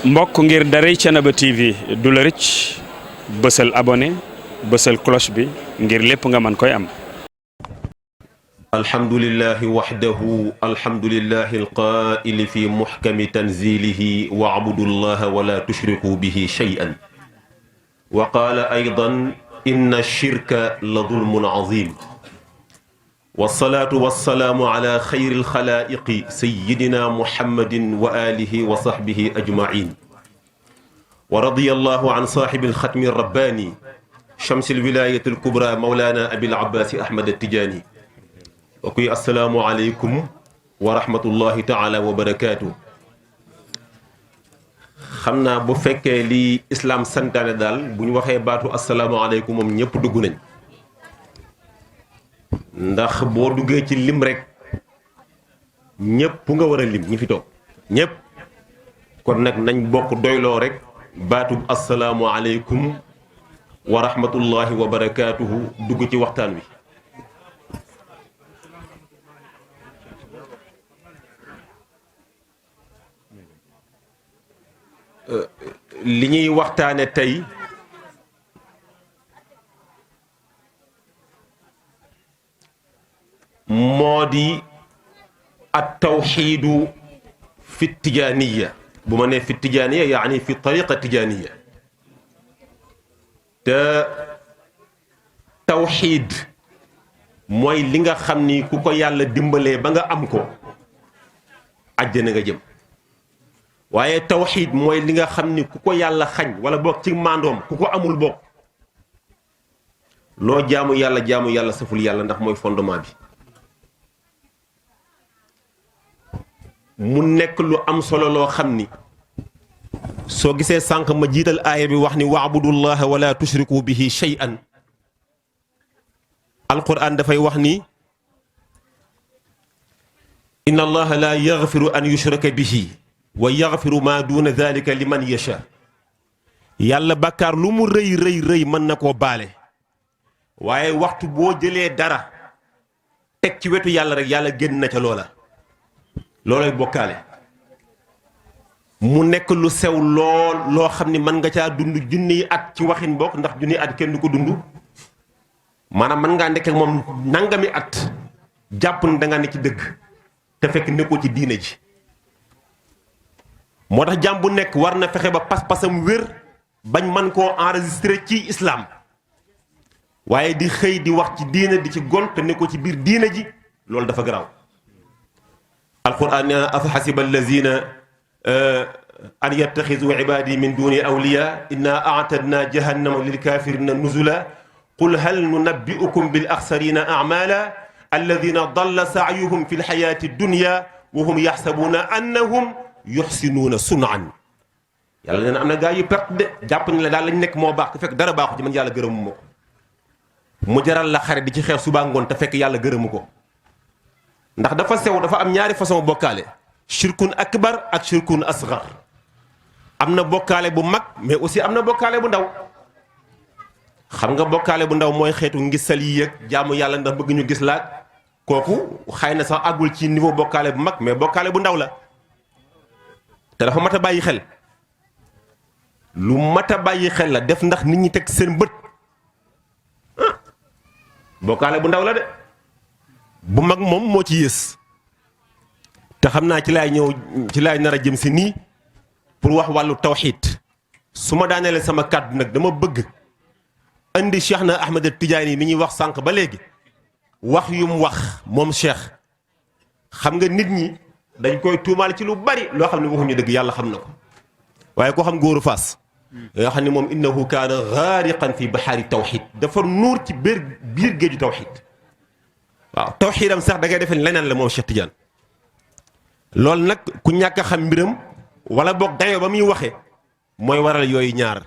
mbokk ngir daray Thiénaba TV du la rëcc bësal abonné bësal cloche bi ngir lépp nga mën koy am. alhamdulillahi wahdahu alhamdulillahi alqaa'ili fi muhkami tanzilihi wa'budu llaha wa la tushriku bihi shay'an wa qaala aydan inna ash-shirka la zulmun azim wassalaatu wassalaamu ala xayri alxalaa'iqi sayyidina muhammadin wa alihi wa sahbihi ajma'in wa radiyallahu an saahibi alxatmi rabbaani shamsi alwilaayati alkubra mawlaana abil abbaasi ahmad attijaani wa kuy assalaamu aleykum wa rahmatullahi taala wa barakaatu. xam naa bu fekkee li islaam santaane daal bu ñu waxee baatu assalaamu aleykum moom ñëpp dugg nañ ndax boo duggee ci lim rek ñëpp nga war a lim ñi fi toog ñëpp kon nag nañ bokk doyloo rek baatu assalaamu aleykum wa rahmatullahi wa barakaatuhu dugg ci waxtaan wi. li ñuy waxtaane tey moo di at tawxiidu fi tijaaniya bu ma nee fi tijaaniya yaani fi tariqa tijaaniya te tawxiid mooy li nga xam ni ku ko yàlla dimbalee ba nga am ko àjjana nga jëm waaye tawxiid mooy li nga xam ni ku ko yàlla xañ wala boog ci maandoom ku ko amul bokk loo jaamu yàlla saful yàlla ndax mooy fondement bi mu nekk lu am solo loo xam ni soo gisee sànq ma jiital aaya bi wax ni wa'budullaha wala tushriku bihi shay'an alquran dafay wax ni inna allaha la yaghfiru an yushraka bihi wa yaghfiru ma duna dhalika liman yasha yàlla bàkkaar lu mu rëy rëy mën na koo baale waaye waxtu boo jëlee dara teg ci wetu yàlla rek yàlla génn na ca loolay bokkaale mu nekk lu sew lool loo xam ni mën nga caa dund junniy at ci waxin bokk ndax junniy at kenn du ko dund maanaam mën ngaa nekk ak moom nangami at jàpp ne danga ne ci dëgg te fekk nekkoo ci diine ji moo tax jàmm bu nekk war na fexe ba pas-pasam wér bañ man koo enregistré ci islam waaye di xëy di wax ci diine di ci gon te nekkoo ci biir diine ji loolu dafa garaaw alquran nee na afa xasiba allazina an yattaxidu ibadi min duni awliya inna aatadna jahannama lilkafirina nuzula qul hal nunabbiukum bil axsarina amala alladina dalla saayuhum fi lxayati dunya wa hum yaxsabuuna annahum yuxsinuuna sunaan yàlla nee na am na gaa yu perte de jàpp ni la daal lañ nekk moo baax te fekk dara baaxu ci man yàlla gërëmu ma ko mu jaral la xare di ci xeex subaa ngoon te fekk yàlla gërëmu ko ndax dafa sew dafa am ñaari façon bokkaale shirkun akbar ak shirkun asgar am na bokkaale bu mag mais aussi am na bokkaale bu ndaw xam nga bokkaale bu ndaw mooy xeetu ngisal yi yëg jaamu yàlla ndax bëgg ñu gis laaj kooku xëy na sax àggul ci niveau bokkaale bu mag mais bokkaale bu ndaw la te dafa mat a bàyyi xel lu mat a bàyyi xel la def ndax nit ñi teg seen bët bokkaale bu ndaw la de bu mag moom moo ci yées te xam naa ci laay nar a jëm si nii pour wax wàllu tawxiid su ma daaneele sama kàddu nag dama bëgg indi Cheikh na Ahmed Tidiane mi ñuy wax sànq ba léegi wax yu mu wax moom Cheikh xam nga nit ñi dañ koy tuumaal ci lu bari loo xam ne waxuñu dëgg yàlla xam na ko waaye koo xam góoru Faas yoo xam ne moom innahu kaana gaariqan fi baxaari tawxiid dafa nuur ci biir géeju tawxiid waaw tawxiidam sax da ngay defee leneen la moom Cheikh Tidiane loolu nag ku ñàkk a xam mbiram wala boog dayoo ba muy waxee mooy waral yooyu ñaar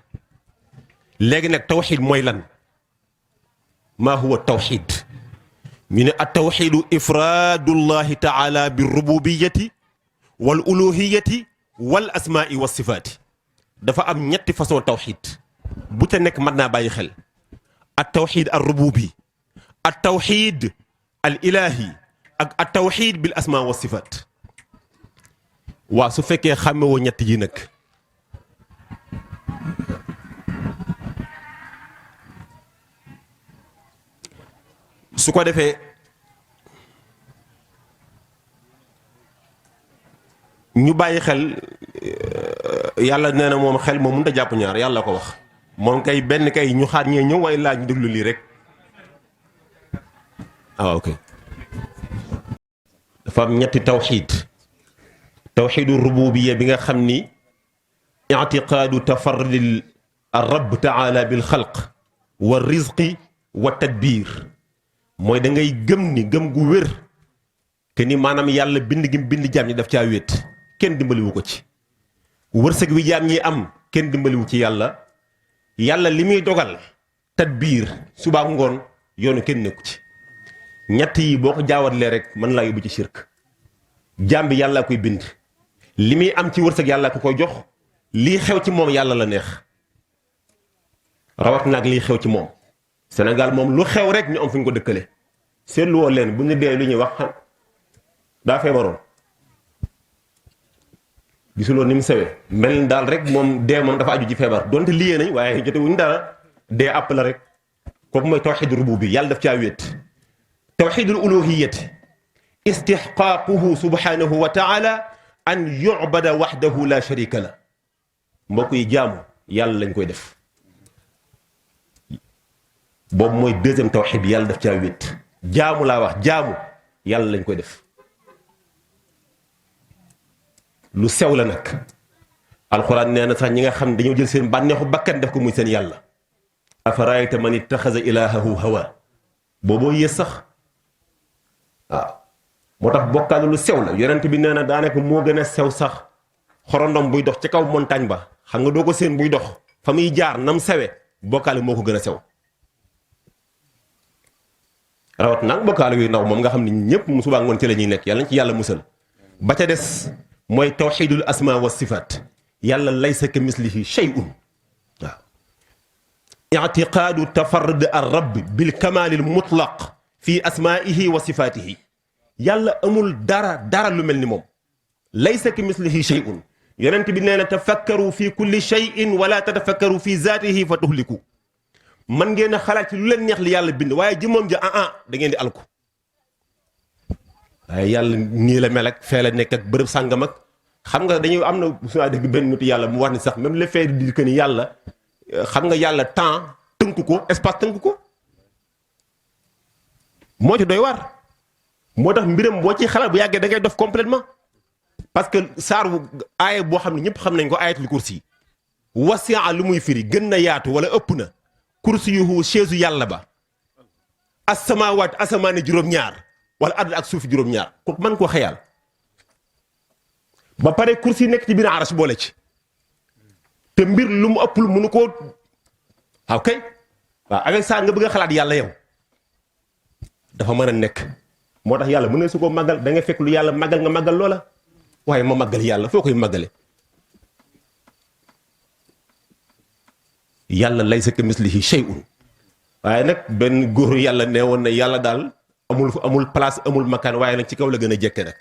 léegi nag tawxiid mooy lan maa huwa tawxiid ñu ne at tawxiidu ifraadullahi taala bi rububiyati wal uluhiyati wal asmaai wa sifaati dafa am ñetti façon tawxiid bu ca nekk mën naa bàyyi xel at tawxiid al rububi at tawxiid al ilaahi ak at tawxiid bil asmaa wa sifaat waa su fekkee xàmmewoo ñett yi nag su ko defee ñu bàyyi xel yàlla nee na moom xel moom mënut a jàpp ñaar yàlla ko wax moom kay benn kay ñu xaar ñee ñëw waaye laaj ñu déglu lii rek ok dafa am ñetti tawxiidu rububiyya bi nga xam ni i'tiqaadu tafarrudil ar-rabb taala bil xalq wa rizqi wa tadbiir mooy da ngay gëm ni gëm gu wér te ni maanaam yàlla bind gi bind jaam ñi daf caa wéet kenn dimbaliwu ko ci wërsëg wi jaam ñi am kenn dimbaliwu ci yàlla li muy dogal tadbiir subaa ngoon yoonu kenn nekku ci ñett yi boo ko jaawatlee rek mën laa yóbbu ci shirk jaam bi yàlla koy bind li muy am ci wërsëg yàlla ko koy jox lii xew ci moom yàlla la neex rawat nag lii xew ci moom Sénégal moom lu xew rek ñu am fu ñu ko dëkkale seetlu woo leen bu ñu dee lu ñuy wax daa feebaroon gisuloo ni mu sewee mel daal rek moom dee moom dafa aju ci feebar donte liyee nañ waaye jote wuñ dara dee àpp la rek kooku mooy tawxiidu rububi yàlla daf caa wéet tawxiidul uluhiyyati istixqaaquhu subhanahu wa taala an yu'bada waxdahu la sharika la mbokk yi jaamu yàlla lañ koy def boobu mooy deuxième tawxiid bi yàlla daf caa wéet jaamu laa wax jaamu yàlla lañ koy def lu sew la nag alxuraan nee na sax ñi nga xam ne dañoo jël seen bànneexu bakkan def ko muy seen yàlla afaraayta man ittaxaza ilaahahu hawa booboo yées sax waaw moo tax bokkaale lu sew la yonent bi nee na daanaka moo gën a sew sax xorondom buy dox ci kaw montagne ba xam nga doo ko seen buy dox fa muy jaar nam sewe bokkaale moo ko gën a sew rawat nag bokkaale yu ndaw moom nga xam ne ñëpp mu subaa ngoon ci la ñuy nekk yàlla nañ ci yàlla musal ba ca des mooy tawxiidul asma wa sifaat yàlla laysa ka mislihi shay'un waaw i'tiqaadu tafarrud ar-rabb bil kamaalil mutlaq fi asmaa'ihi wa sifaatihi yàlla amul dara lu mel ni moom laysa ka mislihi shay'un yonent bi nee na tafakkaru fi kulli shay'in wala tatafakkaru fi zaatihi fa tuhliku man ngeen a xalaat ci lu leen neex li yàlla bind waaye jëmmam ja da ngeen di alku waaye yàlla nii la mel ak fee la nekk ak bërëb sàngam ak xam nga dañuy am na su ma dégg benn nit yàlla mu wax ni sax même le fait de dire que ni yàlla xam nga yàlla temps tënk ko espace tënk ko moo ci doy war moo tax mbiram boo ci xalaat bu yàggee da ngay def complètement parce que saaru aaya boo xam ne ñëpp xam nañ ko ayatul kursi wasi'a lu muy firi gën na yaatu wala ëpp na kursi yuhu chaise yàlla ba asamawaat asamaane juróom-ñaar wala ard ak suufi juróom-ñaar kooku mën koo xëyal ba pare kursi nekk ci biir arash boole ci te mbir lu mu ëpp lu mënu koo waaw kay waaw avec ça nga bëgg a xalaat yàlla yow dafa mën a nekk moo tax yàlla mën na su ko màggal da nga fekk lu yàlla màggal nga màggal loola waaye ma màggal yàlla foo koy màggale yàlla laysa ka mislihi shay'un waaye nag benn góoru yàlla nee woon na yàlla daal amul place amul makaan waaye nag ci kaw la gën a jekke nag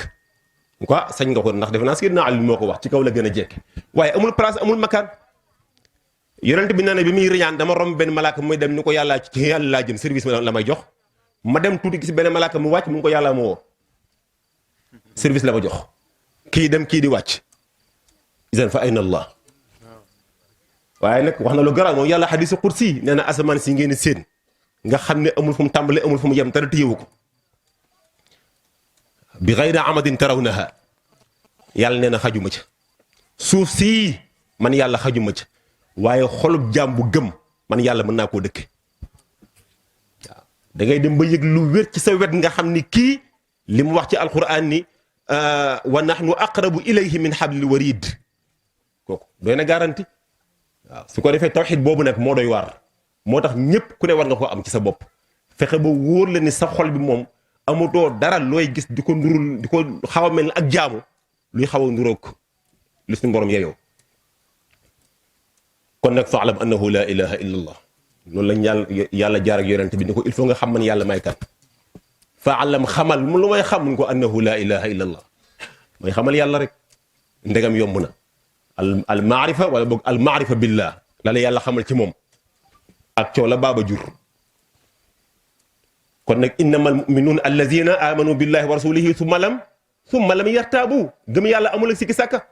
quoi sañ nga ko ndax defe naa Seydina Ali moo ko wax ci kaw la gën a jekke waaye amul place amul makaan yonent bi nee na bi muy riñaan dama romb benn malaaka muy dem ni ko yàlla ci yàlla laa jëm service la may jox ma dem tuuti gis benn malaaka mu wàcc mu ngi ko yàlla ma woo service la ma jox kii dem kii di wàcc isan fa ayna allah waaye nag wax na lu garaaw moom yàlla xadiisu qudsi nee na asamaan si ngeen seen nga xam ne amul fu mu tàmbale amul fu mu yem dara téyewu ko bi gayri amadin tarawnaha yàlla nee na xajuma ca suuf sii man yàlla xajuma ca waaye xolub jaam bu gëm man yàlla mën naa koo dëkke waaw da ngay dem ba yëg lu wér ci sa wet nga xam ni kii li mu wax ci alquran ni wa nahnu aqrabu ilayhi min hablil warid kooku doy na garanti waaw su ko defee tawxid boobu nag moo doy waar moo tax ñëpp ku ne war nga koo am ci sa bopp fexe ba wóor la ni sa xol bi moom amutoo dara looy gis di ko ndurul di ko xaw a mel ni ak jaamu luy xaw a nduroog lu suñu borom yeyoo kon nag faalam annahu la ilaha illa allah loolu lañ yàlla jaar ak yonent bi ni ko il faut nga xam man yàlla may kan faalam xamal lu may xam mun ko annahu la ilaha illa allah mooy xamal yàlla rek ndegam yomb na al maarifa wala boog al maarifa billah la la yàlla xamal ci moom ak coow la baaba jur kon nag innamal mu'minuuna allazina amanu billahi wa rasulihi summa lam yartaabu gëm yàlla amul ak sikki sàkka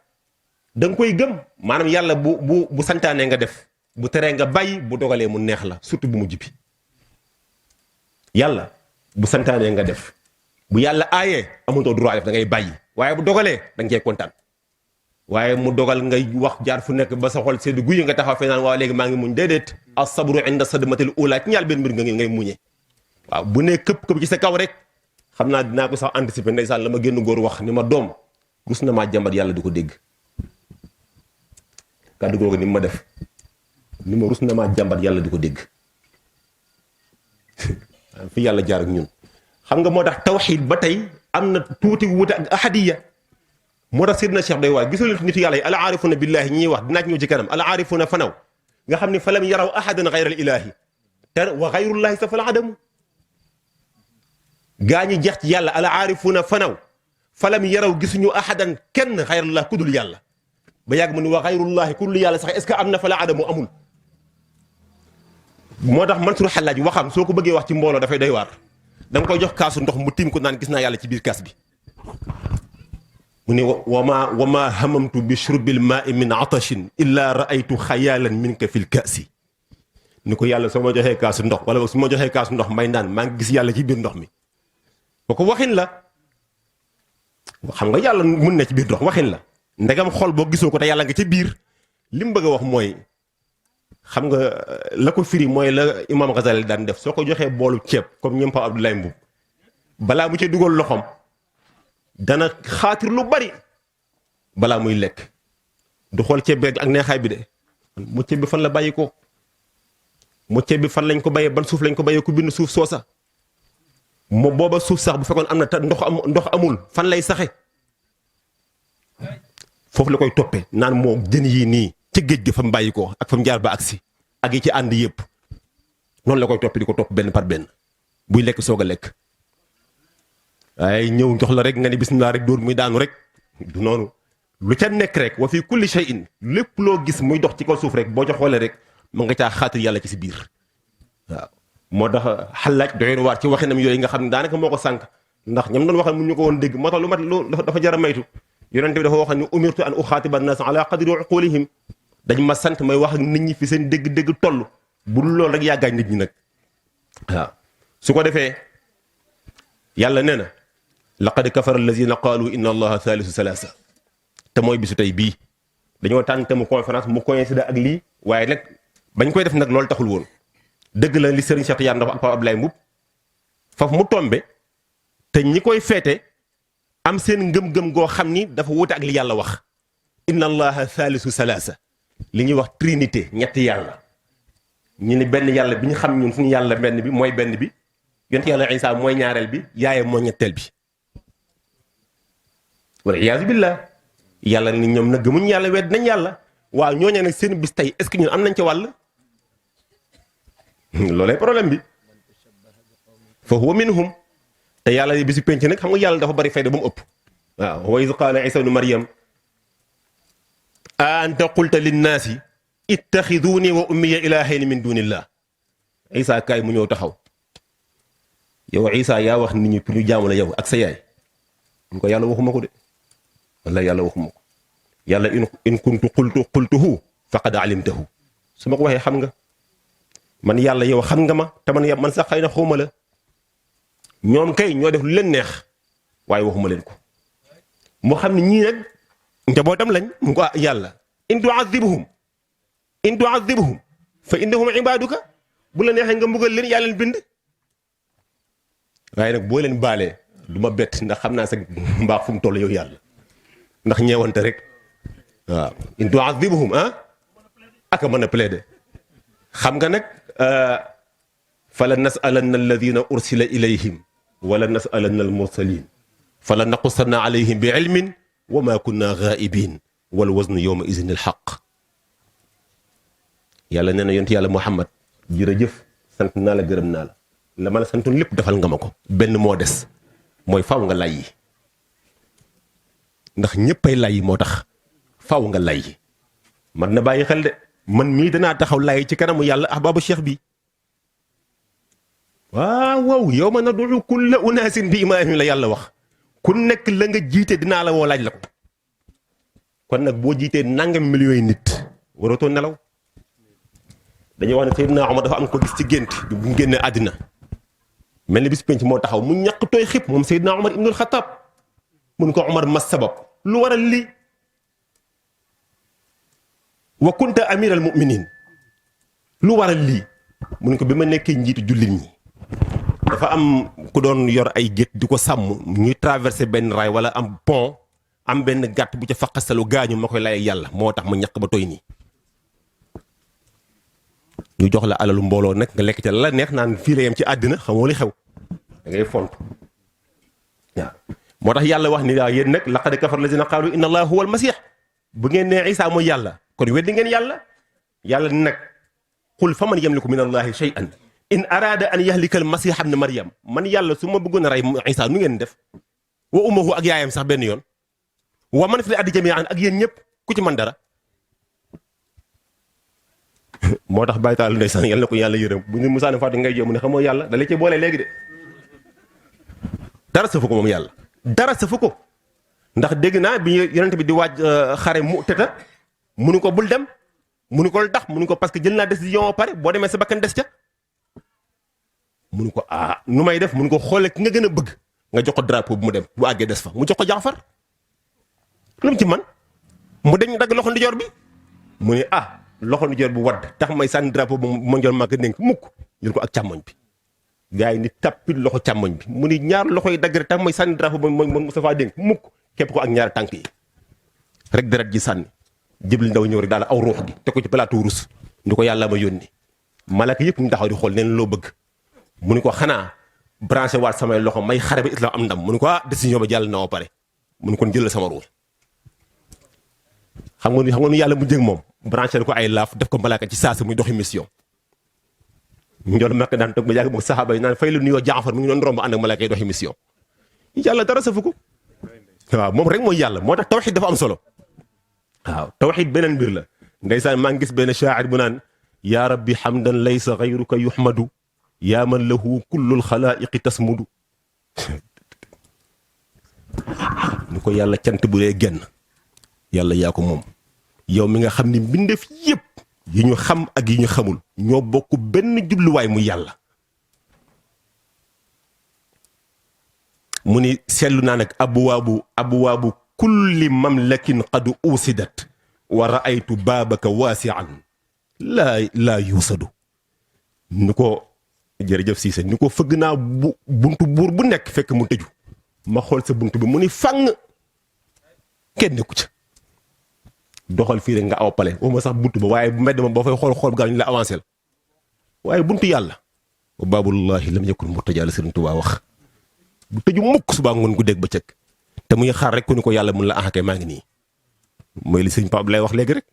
da nga koy gëm maanaam yàlla bu santaanee nga def bu teree nga bàyyi bu dogalee mu neex la surtout bu mujj bi yàlla bu santaanee nga def bu yàlla aayee amatoo droit def da ngay bàyyi waaye bu dogalee da nga cee kontaan waaye mu dogal ngay wax jaar fu nekk ba sa xol seddu guy nga taxaw fee naan waaw léegi maa ngi muñ déedéet as-sabru inda sadmatil ula ci ñaal benn mbir nga ngay muñee waaw bu nee këpp ci sa kaw rek xam naa dinaa ko sax anticiper ndeysaan la ma génn góor wax ni ma doom rus na maa jàmbat yàlla di ko dégg kàddu googu ni ma def ni ma rus na maa jàmbat yàlla di ko dégg fi yàlla jaar ak ñun xam nga moo tax tawxiid ba tey am na tuuti wuute ak ahadiya moo tax Seydina Cheikh doy waar gisul nit yàlla yi al aarifuna billahi ñuy wax dinaa ci ñëw ci kanam al aarifuna fanaw nga xam ni falam yaraw ahadan xayra al ilahi te wa xayrullahi sa fal adamu gaa ñi jeex ci yàlla al aarifuna fanaw falam yaraw gisuñu ahadan kenn xayrallah ku dul yàlla ba yàgg mu ni wa xayrullahi ku dul yàlla sax est ce que am na fala adamu amul moo tax Mansour Xallaaj waxam soo ko bëggee wax ci mbooloo dafay doy waar da nga koy jox kaasu ndox mu tiim ko naan gis naa yàlla ci biir kaas bi mu ne wa ma hamamtu bi shurbil maa'i min atashin illa raaytu xayaalan minka fil kaasi ni ko yàlla soo ma joxee kaasu ndox wala su ma joxee kaasu ndox may naan maa ngi gis yàlla ci biir ndox mi boo ko waxin la xam nga yàlla mun na ci biir ndox waxin la ndegam xol boo gisoo ko te yàlla nga ca biir li mu bëgg a wax mooy xam nga la ko firi mooy la imam Ghazali daan def soo ko joxee boolu ceeb comme ñoom Pape Abdoulaye Mboub balaa mu ci dugal loxoom dana xaatir lu bari balaa muy lekk du xool ceeb bi ak neexaay bi de mu ceeb bi fan la bàyyi ko mu ceeb bi fan lañ ko bayee ban suuf lañ ko bayee ku bind suuf soosa moo booba suuf sax bu fekkoon am na te ndox amul fan lay saxe foofu la koy toppee naan moo jën yii nii ci géej gi fa mu bàyyi ko ak fa mu jaar ba agsi ak yi ci ànd yëpp noonu la koy toppee di ko topp benn par benn buy lekk soog a lekk waaye ñëw jox la rek nga ni bismillah rek dóor muy daanu rek du noonu lu ca nekk rek wa fi kulli shay'in lépp loo gis muy dox ci kaw suuf rek boo ca xoolee rek mu nga caa xaatir yàlla ci si biir waaw moo tax Xallaaj doy na waar ci waxinam yooyu nga xam ne daanaka moo ko sànq ndax ñam doon waxal mun ñu ko woon dégg moo tax lu mat lu dafa jar a maytu yonent bi dafa waxal ni umirtu an uxaatiba an-naas ala qadri uqulihim dañ ma sant may wax ak nit ñi fi seen dégg-dégg toll bu dul loolu rek yàggaañ nit ñi nag waaw su ko defee yàlla nee na laqad kafara allazina qaalu inna allaha thalithu salasa te mooy bisu tey bii dañoo tànn te mu conférence mu coïncide ak lii waaye nag bañ koy def nag loolu taxul woon dëgg la li Serigne Cheikh Tidiane dafa ak Pape Abdoulaye Mboub faf mu tombe te ñi koy feete am seen ngëm-ngëm goo xam ni dafa wuute ak li yàlla wax inna allaha thalithu salasa li ñuy wax trinité ñetti yàlla ñu ni benn yàlla bi ñu xam ñun suñu yàlla benn bi mooy benn bi yonent yàlla Isa mooy ñaareel bi yaayam mooy ñetteel bi wala iyaazu billah yàlla ni ñoom nag gëmuñ yàlla wedd nañ yàlla waaw ñooñu nag seen bis tey est-ce que ñun am nañ ca wàll loolay problème bi fa huwa minhum te yàlla yi bisu penc nag xam nga yàlla dafa bari fayda ba mu ëpp waaw wa iz qaala Isa ibnu Maryam a anta qulta linnaasi ittaxiduuni wa ummiya ilaahayni min dunillah Isa kaay mu ñëw taxaw yow Isa yaa wax nit ñi pour ñu jaamu la yow ak sa yaay mun ko yàlla waxuma ko de walla yàlla waxuma ko yàlla in kuntu qultuhu faqad alimtahu su ma ko waxee xam nga man yàlla yow xam nga ma te man sax xëy na xawma la ñoom kay ñoo def lu leen neex waaye waxuma leen ko moo xam ne ñii nag njabootam lañ mu ko yàlla in tu'adhibuhum fa innahum ibaduka bu la neexee nga mbugal leen yaa leen bind waaye nag boo leen baalee du ma bett ndax xam naa sa mbaax fu mu toll yow yàlla ndax ñeewante rek waaw in tu'adhibuhum aka mën a plaider xam nga nag fala nas'alanna alladhina ursila ilayhim wala nas'alanna almursalin fala naqussanna alayhim bi ilmin wa ma kunna ghaibin wal waznu yawma idhin alhaq yàlla nee na yonent yàlla Muhammad jërëjëf sant naa la gërëm naa la ma la santoon lépp defal nga ma ko benn moo des mooy faaw nga lay yi ndax ñëppay lay yi moo tax faaw nga lay yi man na bàyyi xel de man mii danaa taxaw lay ci kanamu yàlla ahbaabu cheikh bi waaw yawma nad'u kulla unaasin bi imaamihim la yàlla wax ku nekk la nga jiite dinaa la woo laaj la ko kon nag boo jiitee nangam millions yi nit waratoo nelaw dañuy wax ne Seydina Omar dafa am ko gis ci gént bu mu génnee àddina mel ni bis penc moo taxaw mu ñàkk tooy xib moom Seydina Omar ibnul Xataab mun ko Omar mas sabab lu waral lii wa kunta amiral muminin lu waral lii mun ko bi ma nekkee njiitu jullit ñi dafa am ku doon yor ay gétt di ko sàmm ñuy traversé benn raay wala am pont am benn gàtt bu ca faqasalu gaañu ma koy lay yàlla moo tax ma ñàkk ba tooy nii ñu jox la alalu mbooloo nag nga lekk ca la neex naan fii la yem ci àddina xamoo li xew da ngay font waaw moo tax yàlla wax ni waaw yéen nag laqad kafara lazina qaalu inna allaha huwa almasih bu ngeen nee Isa mooy yàlla kon weddi ngeen yàlla yàlla ni nag qul fa man yamliku min allahi shay'an in araada an yahlika almasih ibn maryam man yàlla su ma bëggoon a rey Isa nu ngeen def wa ummuhu ak yaayam sax benn yoon wa man fil ardi jami'an ak yéen ñëpp ku ci man dara moo tax bàyyi taal ndeysaan yàlla na ko yàlla yërëm bu ñu musaane faatu ngay jëm mu ne xamoo yàlla da la ci boole léegi de dara safu ko moom yàlla dara safu ko ndax dégg naa bi yonent bi di waaj xare mu tëta munu ko bul dem munu ko lu tax munu ko parce que jël naa décision ba pare boo demee sa bakkan des ca munu ko nu may def munu ko xoole ki nga gën a bëgg nga jox ko drapeau bu mu dem bu àggee des fa mu jox ko Jaafar lu mu ci man mu dañ dagg loxo ndijoor bi mu ne loxo ndijoor bu wadd tax may sànni drapeau bu ma njool maa ko dénk mukk jël ko ak càmmoñ bi gars yi ni tappit loxo càmmoñ bi mu ni ñaar loxo yi dagg rek tax may sànni drapeau ba ma Moustapha dénk mukk képp ko ak ñaari tànk yi rek deret ji sànni Jibril ndaw ñëw rek daal aw ruux gi te ko ci plateau rus ni ko yàlla ma yónni malaka yëpp ñu taxaw di xool neen loo bëgg mu ni ko xanaa branché waat samay loxo may xare ba islam am ndam mu ni ko décision ba jàll na wa pare mu ni kon jëlal sama ruux xam nga ni yàlla mu jëg moom branché ko ay laaf def ko malaaka ci saasi muy doxi mission njool makk daan toog ba yàgg moom saxaaba yi naan fay lu nuyoo Jaafar mu ngi doon romb ànd ak malaaka yi doxi mission yàlla dara safu ko waaw moom rek mooy yàlla moo tax tawxiid dafa am solo waaw tawxiid beneen mbir la ndeysaan maa ngi gis benn shaacir bu naan yaa rabbi hamdan laysa gayruka yuhmadu yaa man lahu kullul xalaa'iqi tasmudu ni ko yàlla cant bu dee genn yàlla yaa ko moom yow mi nga xam ni mbindeef yépp yi ñu xam ak yi ñu xamul ñoo bokk benn jubluwaay mu yàlla mu ni seetlu naa nag abwaabu kulli mamlakin qad usidat wa ra'aytu baabaka waasi'an laa yuusadu ni ko jërëjëf Cissé ni ko fëgg naa buntu buur bu nekk fekk mu tëju ma xool sa buntu bi mu ni fang kenn nekku ca doxal fii rek nga aw pale waxuma sax buntu ba waaye bu mbedd ma boo fay xool gaaw ñu la avancé la waaye buntu yàlla wa baabullahi lam yakun murtajaa la Sëriñ Tuubaa wax bu tëju mukk subaa ngoon gu dégg ba cëkk te muy xaar rek ku ni ko yàlla mun la axakee maa ngi nii mooy li sëñ Pape lay wax léegi rek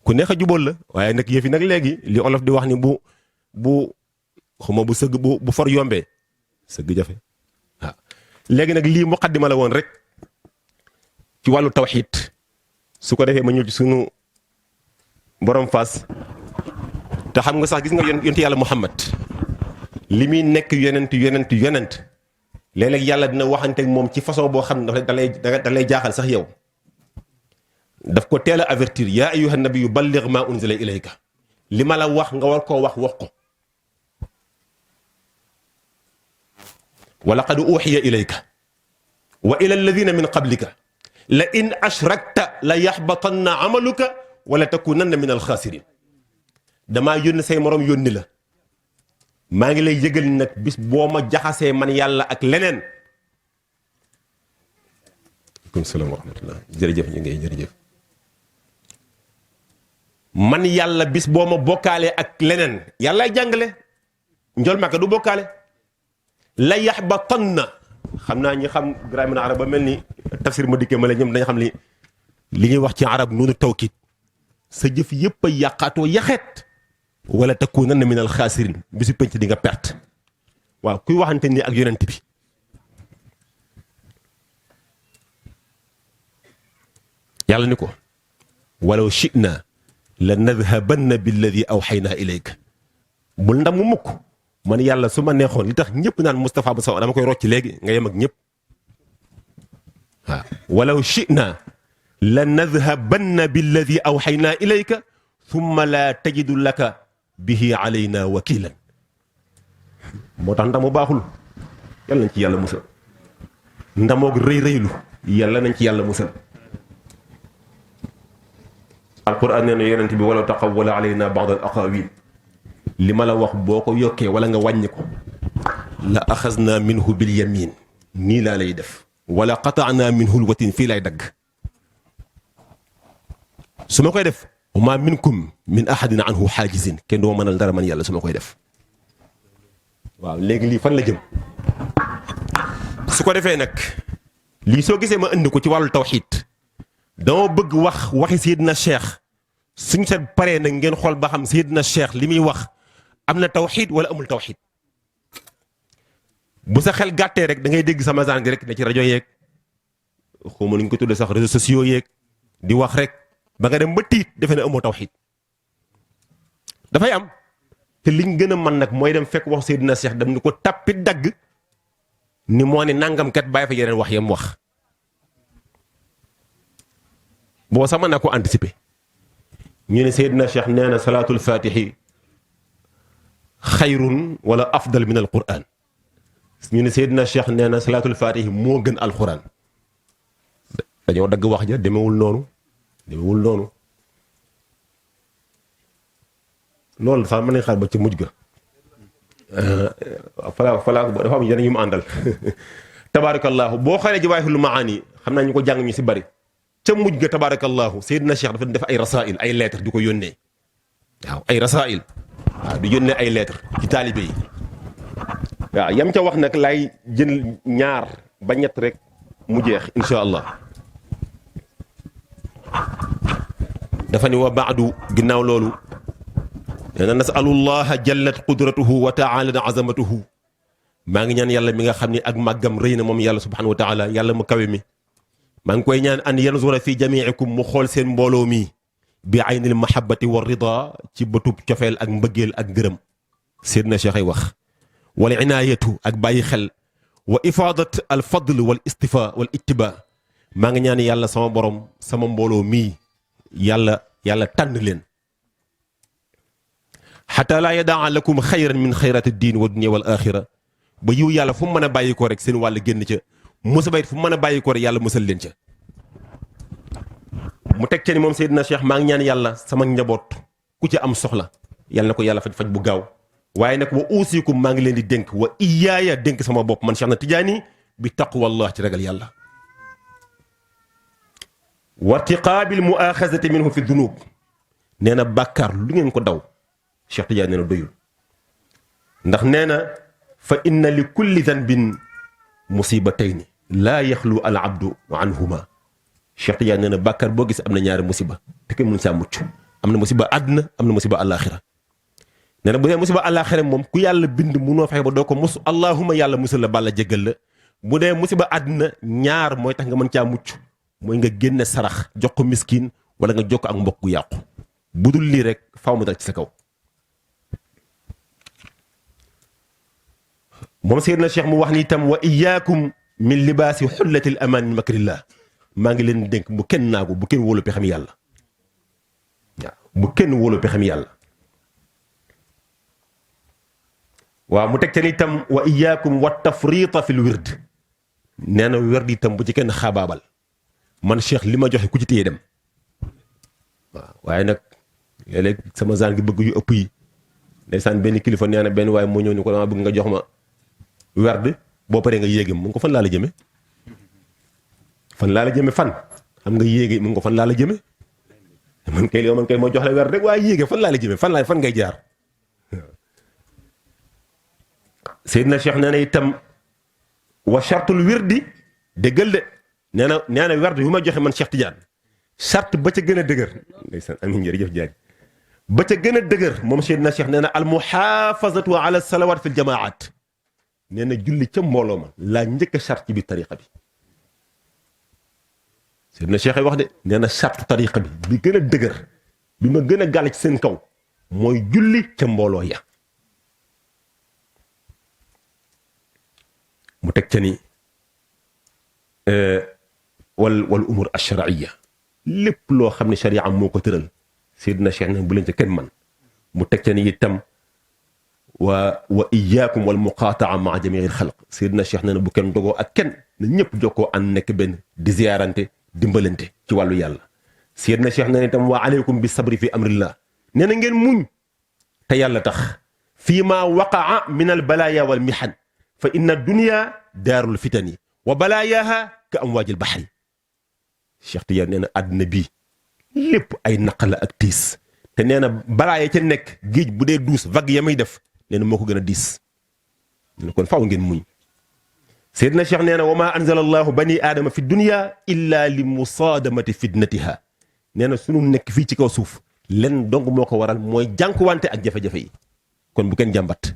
ku neex a jubóol la waaye nag yëf yi nag léegi li olof di wax ni bu xuma bu sëgg bu for yombee sëgg jafe waaw léegi nag lii muqaddima la woon rek ci wàllu tawxiid su ko defee ma ñëw ci sunu borom Fass te xam nga sax gis nga yonent yàlla Muhammad li muy nekk yonent léeg-léeg yàlla dina waxanteeg moom ci façon boo xam ne da lay jaaxal sax yow daf ko teel a avertir yaa ayyuhan nabiyyu balligh maa unzila ilayka li ma la wax nga war koo wax ko wa laqad uuhiya ilayka wa ila alladhina min qablika la in ashrakta la yaxbatanna amaluka wala takunanna min alxaasirin damaa yónni say morom yónni la maa ngi lay yëgal nag bis boo ma jaxasee man yàlla ak leneen. aleykum salaam wa rahmatullah jërëjëf ñu ngi jërëjëf. man yàlla bis boo ma bokkaalee ak leneen yàllaay jàngale njol màkka du bokkaale la yaxbatanna xam naa ñi xam grammaire arab ba mel ni tafsir ma dikkee ma la ñoom dañu xam li ñuy wax ci arab noonu tawkiid sa jëf yëpp a yàqaatoo yaxeet wala takunanna min alxaasirin bisu penc di nga perte waaw kuy waxante ni ak yonent bi yàlla ni ko walaw shi'na la nadhabanna billadi awxaynaa ilayka bul ndamu mukk man yàlla su ma neexoon li tax ñëpp naan Moustapha bu Sow dama koy rocc léegi nga yem ak ñëpp waaw walaw shi'na la nadhabanna billadi awxaynaa ilayka thumma laa tajidu laka bihi alayna wakilan moo tax ndamu baaxul yàlla nañ ci yàlla musal ndamoog rëy rëylu yàlla nañ ci yàlla musal alquran nee na yonent bi walaw taqawwala alayna ba'd al aqawil li ma la wax boo ko yokkee wala nga wàññi ko la axasna minhu bil yamin nii laa lay def wala qata'na minhu al watin fii lay dagg su ma koy def wa ma minkum min ahadin anhu xaajizin kenn doo mënal dara man yàlla su ma koy def waaw léegi lii fan la jëm su ko defee nag lii soo gisee ma indi ko ci wàllu tawxiid dama bëgg wax waxi Seydina Cheikh suñ sa paree nag ngeen xool ba xam Seydina Cheikh li muy wax am na tawxiid wala amul tawxiid bu sa xel gàttee rek da ngay dégg sama zaan gi rek ne ci rajo yeeg xawma nuñ ko tuddee sax réseaux sociaux yeeg di wax rek ba nga dem ba tiit defe ne amoo tawxiid dafay am te liñ gën a mën nag mooy dem fekk wax Seydina Cheikh dem ni ko tappit dagg ni moo ne nangam kat bàyyi fa yeneen wax yam wax boo sax mën naa ko anticiper ñu ne Seydina Cheikh nee na salaatul fatixi xayrun wala afdal min alquran ñu ne Seydina Cheikh nee na salaatul fatixi moo gën alquran dañoo dagg wax ja demewul noonu loolu sax mën nañ xaar ba ci mujj ga falaa dafa am yeneen yu mu àndal tabaarakallaahu boo xoolee Jawaahirul Maani xam naa ñu ko jàng ñu si bari ca mujj ga tabaarakallaahu Seydina Cheikh dafa def ay rasail ay lettres di ko yónnee waaw ay rasail waaw di yónnee ay lettres ci taalibe yi waaw yam ca wax nag laay jël ñaar ba ñett rek mu jeex insha allah dafa ni wa baadu ginnaaw loolu nee na nasalullaha jallat qudratuhu wa taala azamatuhu maa ngi ñaan yàlla mi nga xam ne ak màggam rëy na moom yàlla subhanahu wa taala yàlla mu kawe mi maa ngi koy ñaan an yanzura fi jamiikum mu xool seen mbooloo mi bi aynil mahabbati wa rida ci bëtub cofeel ak mbëggeel ak ngërëm Seydina Cheikh ay wax wala inaayatu ak bàyyi xel wa ifaadat al fadl wal istifa wal ittiba maa ngi ñaan yàlla sama borom sama mbooloo mii yàlla tànn leen xataa laa yadaa lakum xayran min xayraati diin wa dunya wal axira ba yiw yàlla fu mu mën a bàyyi ko rek seen wàll génn ca musiba it fu mu mën a bàyyi ko rek yàlla musal leen ca mu teg ca ni moom Seydina Cheikh maa ngi ñaan yàlla sama njaboot ku ci am soxla yàlla na ko yàlla faj bu gaaw waaye nag wa uusikum maa ngi leen di dénk wa iyaaya dénk sama bopp man Cheikh na Tijaani bi taqwallah ci ragal yàlla wa irtiqaabil muaaxazati minhu fi dunub nee na bàkkaar lu ngeen ko daw Cheikh Tidiane nee na doyul ndax nee na fa inna li kulli danbin musibatayni laa yaxlu al abdu anhuma Cheikh Tidiane nee na bàkkaar boo gis am na ñaari musiba te kenn mun saa mucc am na musiba àdduna am na musiba àllaaxira nee na bu dee musiba àllaaxira moom ku yàlla bind munoo fexe ba doo ko mus allahuma yàlla musal la bàlla jéggal la bu dee musiba àdduna ñaar mooy tax nga mën caa mucc mooy nga génne sarax jox ko miskin wala nga jokk ak mbokk gu yàqu bu dul lii rek faaw mu dal ci sa kaw. moom Seydina Cheikh mu wax ni itam wa iyaakum min libaasi xullatil amaan min makrillah maa ngi leen dénk bu kenn naagu bu kenn wóolu pexem yàlla waaw bu kenn wóolu pexem yàlla. waaw mu teg ca ni itam wa iyaakum wa tafriita fil wird nee na werd itam bu ci kenn xaabaabal man Cheikh li ma joxe ku ci téye dem waaw waaye nag léeg-léeg sama zaan gi bëgg yu ëpp yi ndeysaan benn kilifa nee na benn waaye moo ñëw ni ko dama bëgg nga jox ma werd boo paree nga yéege mun ko fan laa la jëme fan laa la jëme fan xam nga yéege mun ko fan laa la jëme man kay moo jox la werd rek waaye yéege fan laa la jëme fan ngay jaar Seydina Cheikh nee na itam wa chartul wirdi déggal de nee na werd yu ma joxe man Cheikh Tidiane charte ba ca gën a dëgër ndeysaan amiin jërëjëf Diagne ba ca gën a dëgër moom Seydina Cheikh nee na al muhaafazatu ala salawaat fi l jamaat nee na julli ca mbooloo ma laa njëkk a charte ci biir tariqa bi Seydina Cheikh ay wax de nee na charte tariqa bi gën a dëgër bi ma gën a gàll ci seen kaw mooy julli ca mbooloo ya mu teg ca ni wal umur ash-shar'iyya lépp loo xam ne sharia moo ko tëral Seydina Cheikh ne bu leen ca kenn man mu teg ca ni itam wa iyaakum wal muqaataa maa jamii al xalq Seydina Cheikh ne bu kenn dogoo ak kenn na ñëpp jokkoo ànd nekk benn di ziyaarante dimbalante ci wàllu yàlla Seydina Cheikh ne itam wa aleykum bi sabri fi amrillah nee na ngeen muñ te yàlla tax fii maa waqaa min al balaaya wal mihan fa inna dunya daarul fitani wa balaayaha ka amwaajil bahri Cheikh Tidiane nee na àddina bii lépp ay naq la ak tiis te nee na balaaya ca nekk géej bu dee duus vague ya muy def nee na moo ko gën a diis kon faaw ngeen muñ Seydina Cheikh nee na wa maa anzala allahu bani aadama fi dunya illa li musaadamati fitnatiha nee na sunu nekk fii ci kaw suuf len dong moo ko waral mooy jànkuwante ak jafe-jafe yi kon bu kenn jàmbat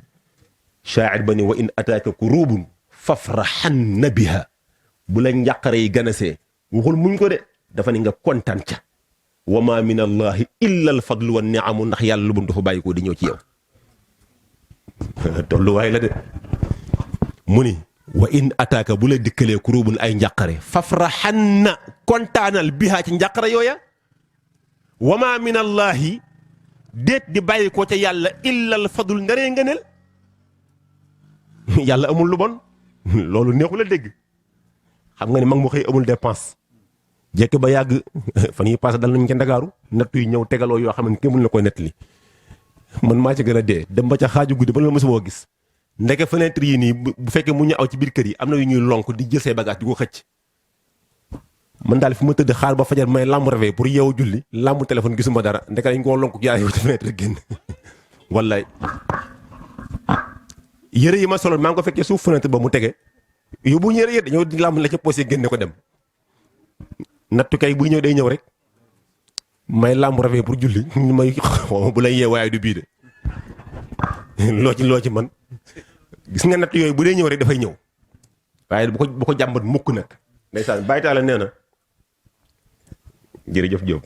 shaa'ir ba ni wa in ataaka kurubun fafrahanna biha bu la njàqare yi ganasee waxul muñ ko de dafa ni nga kontaan ca wa ma min allahi illa al fadlu wa ni'amu ndax yàlla lu bun dafa bàyyi ko di ñëw ci yow tolluwaay la de mu ni wa in ataaka bu la dikkalee kurubun ay njàqare fafrahanna kontaanal biha ci njàqare yooya wa ma min allahi déet di bàyyi ko ca yàlla illa al fadlu ndaree ngëneel yàlla amul lu bon loolu neexul a dégg xam nga ni mag mu xëy amul dépense jekk ba yàgg fan yi passé dal nañ ca Ndakaaru nattu yi ñëw tegaloo yoo xam ne kenn mën na koy nettali man maa ci gën a dee dem ba ca xaaju guddi ba la mësu boo gis ndeke fenêtre yi nii bu fekkee mu ñu aw ci biir kër yi am na yu ñuy lonk di jël say bagage di ko xëcc man daal fi ma tëdd xaar ba fajar may làmb réveil pour yeewu julli làmb téléphone gisuma dara ndeke dañ koo lonk jaay yow ci fenêtre génn wallaay yëre yi ma soloon maa ngi ko fekkee suuf fenêtre ba mu tege yóbbu ñëre yëre dañoo di làmb la ca posé génne ko dem nattu kay buy ñëw day ñëw rek may làmb rafet pour julli ñu may xaw bu lay yee waaye du bii de loo ci man gis nga natt yooyu bu dee ñëw rek dafay ñëw waaye bu ko jàmbat mukk nag ndeysaan bàyyi taala nee na jërëjëf Diop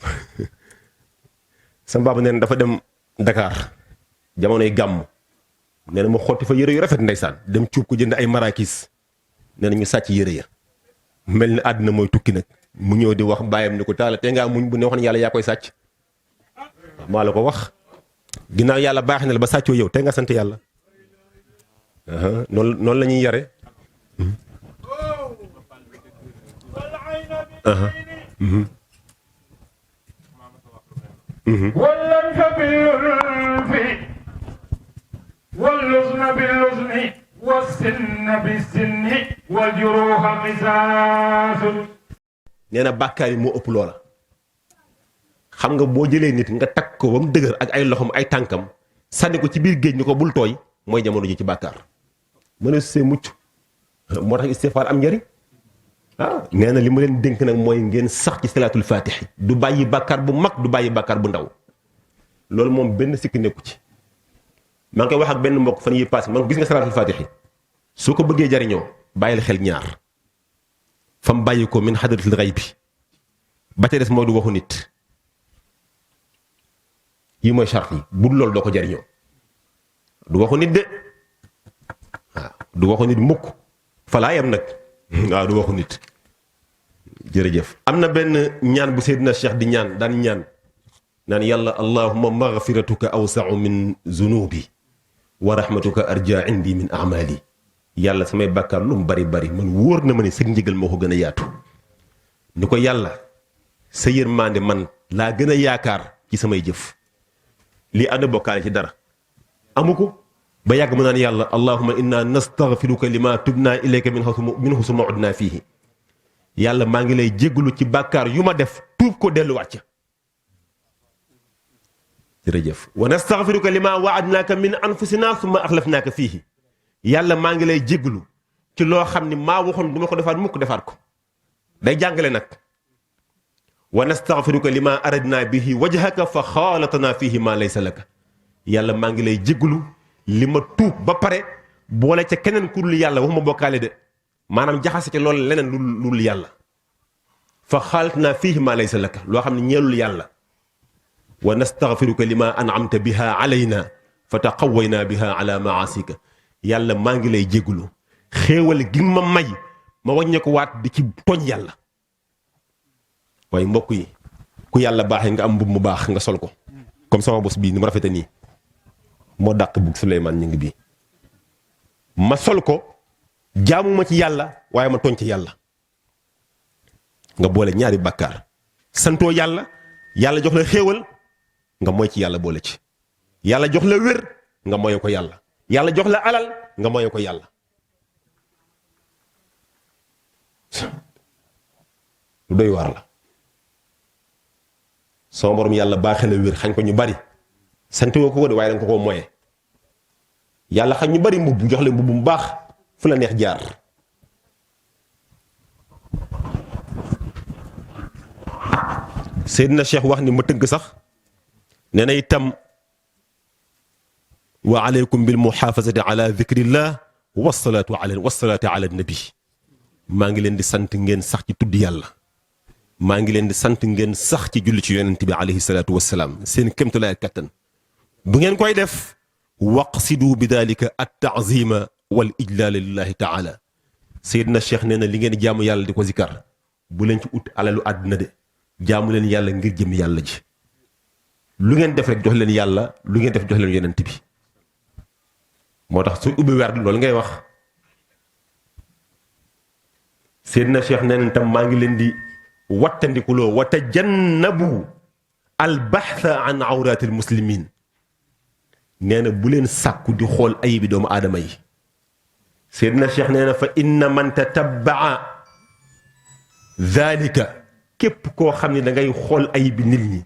sama baaba nee na dafa dem Dakar jamonoy gàmm nee na ma xotti fa yëre yu rafet ndeysaan dem cuub ko jënd ay marakis nee na ñu sàcc yëre ya mel ni àddina mooy tukki nag mu ñëw di wax bàyyam ni ko taala te ngaa muñ bu ne waxoon yàlla yaa koy sàcc maa la ko wax ginnaaw yàlla baax na la ba sàccoo yow te nga sant yàlla noonu la ñuy yare واللنف باللنف واللزن باللزن والسن بالسن والجروح قصاص nee na bàkkaar yi moo ëpp loola xam nga boo jëlee nit nga takk ko ba mu dëgër ak ay loxom ay tànkam sànni ko ci biir géej ni ko bul tooy mooy jamono ji ci bàkkaar mën a see mucc moo tax istighfar am njëriñ nee na li ma leen dénk nag mooy ngeen sax ci salaatul faatixi du bàyyi bàkkaar bu mag du bàyyi bàkkaar bu ndaw loolu moom benn sikk nekku ci maa ngi koy wax ak benn mbokk fan yi passé man gis nga salaatul faatixi soo ko bëggee jariñoo bàyyil xel ñaar fam bàyyi ko min xadratil xayb bi ba ca des mooy du waxu nit yi mooy charte yi bu loolu doo ko jariñoo du waxu nit de waaw du waxu nit mukk falaa yam nag waaw du waxu nit jërëjëf am na benn ñaan bu Seydina Cheikh di ñaan daan ñaan naan yàlla allahumma maghfiratuka awsa'u min zunubi wa rahmatuka arja indi min amali yàlla samay bàkkaar lu mu bari bari man wóor na ma ne sëg njëgal moo ko gën a yaatu ni ko yàlla sa yërmande man laa gën a yaakaar ci samay jëf lii ànd bokkaale ci dara amu ko ba yàgg mu naan yàlla allahumma inna nastaghfiruka lima tubna ilayka minhu summa udna fihi yàlla maa ngi lay jéggalu ci bàkkaar yu ma def tuub ko delluwaat ca jërëjëf wa nastaghfiruka lima wa'adnaka min anfusina summa akhlafnaka fihi yàlla maa ngi lay jéggalu ci loo xam ni maa waxoon du ma ko defaat mukk defaat ko day jàngale nag wa nastaghfiruka lima aradna bihi wajhaka fa xaalatana fihi ma laysa laka yàlla maa ngi lay jéggalu li ma tuub ba pare boole ca keneen ku dul yàlla waxuma bokkaale de maanaam jaxase ca loolu leneen lu dul yàlla fa xaalatana fihi ma laysa laka loo xam ne ñeelul yàlla wa nastaghfiruka lima an'amta biha alayna fa taqawwayna biha ala maasika yàlla maa ngi lay jéggalu xéewal gi ma may ma wàññee ko waat di ci tooñ yàlla. waaye mbokk yi ku yàlla baaxee nga am mbubb mu baax nga sol ko comme sama bos bii ni mu rafete nii moo dàq bugg Souleymane ñu ngi bii ma sol ko jaamuma ci yàlla waaye ma tooñ ci yàlla nga boole ñaari bàkkaar santoo yàlla yàlla jox la xéewal nga moy ci yàlla boole ci yàlla jox la wér nga moye ko yàlla yàlla jox la alal nga moye ko yàlla lu doy waar la sama borom yàlla baaxee la wér xañ ko ñu bari sant woo ko de waaye danga ko moye yàlla xañ ñu bari mbubb jox leen mbubb mu baax fu la neex jaar Seydina Cheikh wax ni ma tënk sax nee na itam wa aleykum bil muhaafazati ala dhikrillah wasalaatu ala nabi maa ngi leen di sant ngeen sax ci tudd yàlla maa ngi leen di sant ngeen sax ci julli ci yonent bi alayhi salaatu wasalaam seen kémtulaay kattan bu ngeen koy def waqsidu bi dalika at taazima wal ijlaala lillahi taala Seydina Cheikh nee na li ngeen jaamu yàlla di ko zikar bu leen ci ut alalu àddina de jaamu leen yàlla ngir jëm yàlla ji lu ngeen def rek jox leen yàlla lu ngeen def jox leen yonent bi moo tax su ubbi werd loolu ngay wax Seydina Cheikh nee na tam maa ngi leen di wattandikuloo wa tajannabu al baxtha an awraati al muslimin nee na bu leen sàkku di xool ayibi doomu aadama yi Seydina Cheikh nee na fa inna man tatabbaa dhalika képp koo xam ne da ngay xool ayibi nit ñi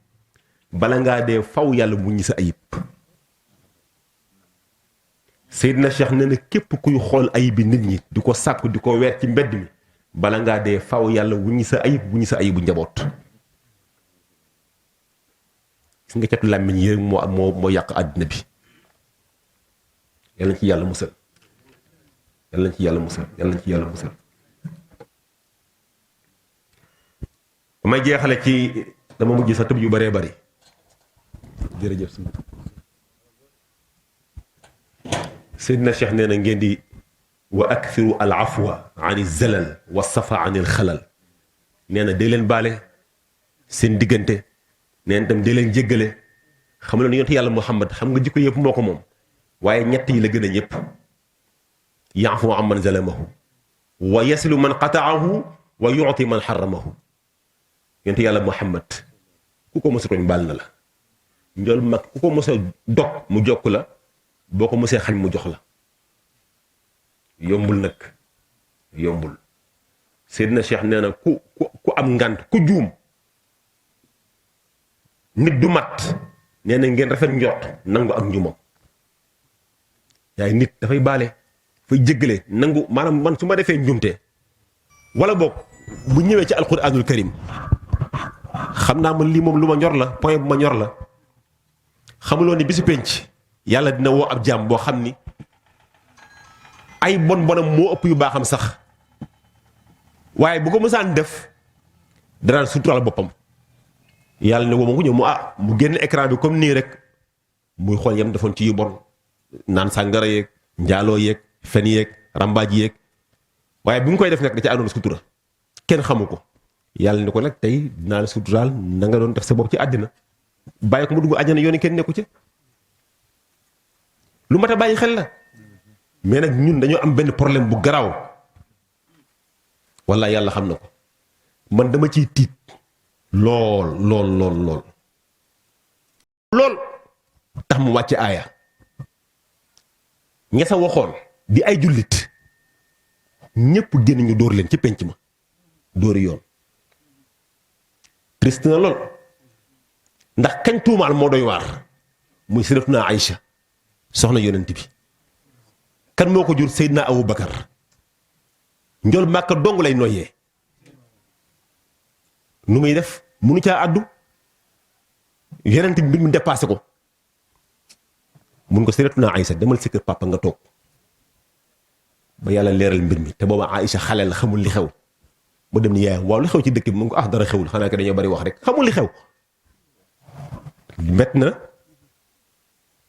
bala ngaa dee faw yàlla mu ñi sa ayib Seydina Cheikh nee na képp kuy xool ayibi nit ñi di ko sàkku di ko weer ci mbedd mi bala ngaa dee faw yàlla wuññi sa ayibu njaboot gis nga catu làmmiñ yi moo yàq àddina bi yàlla na ci yàlla musal yàlla na ci yàlla musal yàlla na ci yàlla musal damay jeexale ci dama mujj sa tëb yu baree bari jërëjëf Seydina Cheikh nee na ngeen di wa akthiru al afwa an zalal wa safa an al xalal nee na dee leen baale seen diggante nee na tam dee leen jéggale xam nga yonent yàlla Muhammad xam nga jikko yëpp moo ko moom waaye ñett yi la gën a ñëpp yaafu an man zalamahu wa yasilu man qataahu wa yuti man xaramahu yonent yàlla Muhammad ku ko mos a tooñ baal na la njool mag ku ko mos a dog mu jokk la boo ko mosee xañ mu jox la yombul nag yombul Seydina Cheikh nee na ku am ngant ku juum nit du mat nee na ngeen rafet njort nangu ak njumam yaay nit dafay baale fay jéggale nangu maanaam man su ma defee njumte wala boog bu ñëwee ci alquranul karim xam naa man lii moom lu ma ñor la point bu ma ñor la xamuloo ni bisu penc yàlla dina woo ab jaam boo xam ni ay bon bonam moo ëpp yu baaxam sax waaye bu ko mësaan def danaan suturaal boppam yàlla ne woo ma ko ñëw mu génn écran bi comme nii rek muy xool yam defoon ci yu bon naan sàngara yeeg njaaloo yeeg fen yeeg rambaaj yeeg waaye bi mu koy def nag da ci àndoon sutura kenn xamu ko yàlla ne ko nag tey dinaa la suturaal na nga doon def sa bopp ci àddina bàyyi ko mu dugg àjjana yooni kenn nekku ci lu mat a bàyyi xel la mais nag ñun dañoo am benn problème bu garaaw walla yàlla xam na ko man dama ciy tiit lool tax mu wàcc aaya ña sa waxoon di ay jullit ñépp génn ñu dóor leen ci penc ma dóori yoon triste na lool ndax kañ tuumaal moo doy waar muy sayyidatuna Aïcha soxna yonent bi kan moo ko jur Seydina Abu Bakar njool Màkka dong lay noyyee nu muy def munu caa àddu yonent bi mbir mi dépassé ko mun ko Sayyidatuna Aïcha demal si kër papa nga toog ba yàlla leeral mbir mi te booba Aïcha xale la xamul li xew mu dem ni yaayam waaw li xew ci dëkk bi mun ko dara xewul xanaa ko dañoo bari wax rek xamul li xew mett na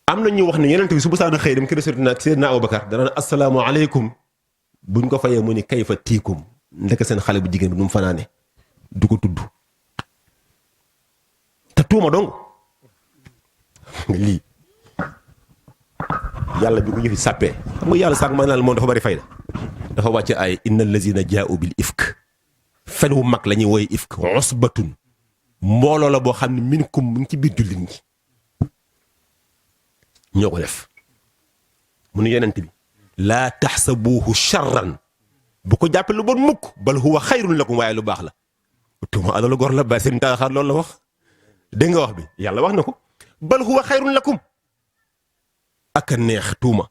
am na ñu wax ne yonent bi su bu saana xëy dem kër Seydina Abubakar dana assalaamu aleykum buñ ko fayee mu ni kay fa tiikum ndek seen xale bu jigéen bi nu mu fanaane du ko tudd te tuuma dong lii yàlla bi ko ñu fi sàppee xam nga yàlla sànq ma naan moom dafa bari fayda dafa wàcce ay innal lazina jaa'u bil ifk fen wu mag la ñuy wooye ifk usbatun mbooloo la boo xam ne minkum mu ngi ci biir jullit ñi ñoo ko def mu nu yonent bi laa taxsabuuhu charran bu ko jàppee lu bon mukk bal huwa xayrun lakum waaye lu baax la tuuma alalu gor la ba seen taaxaar loolu la wax dégg nga wax bi yàlla wax na ko bal huwa xayrun lakum ak a neex tuuma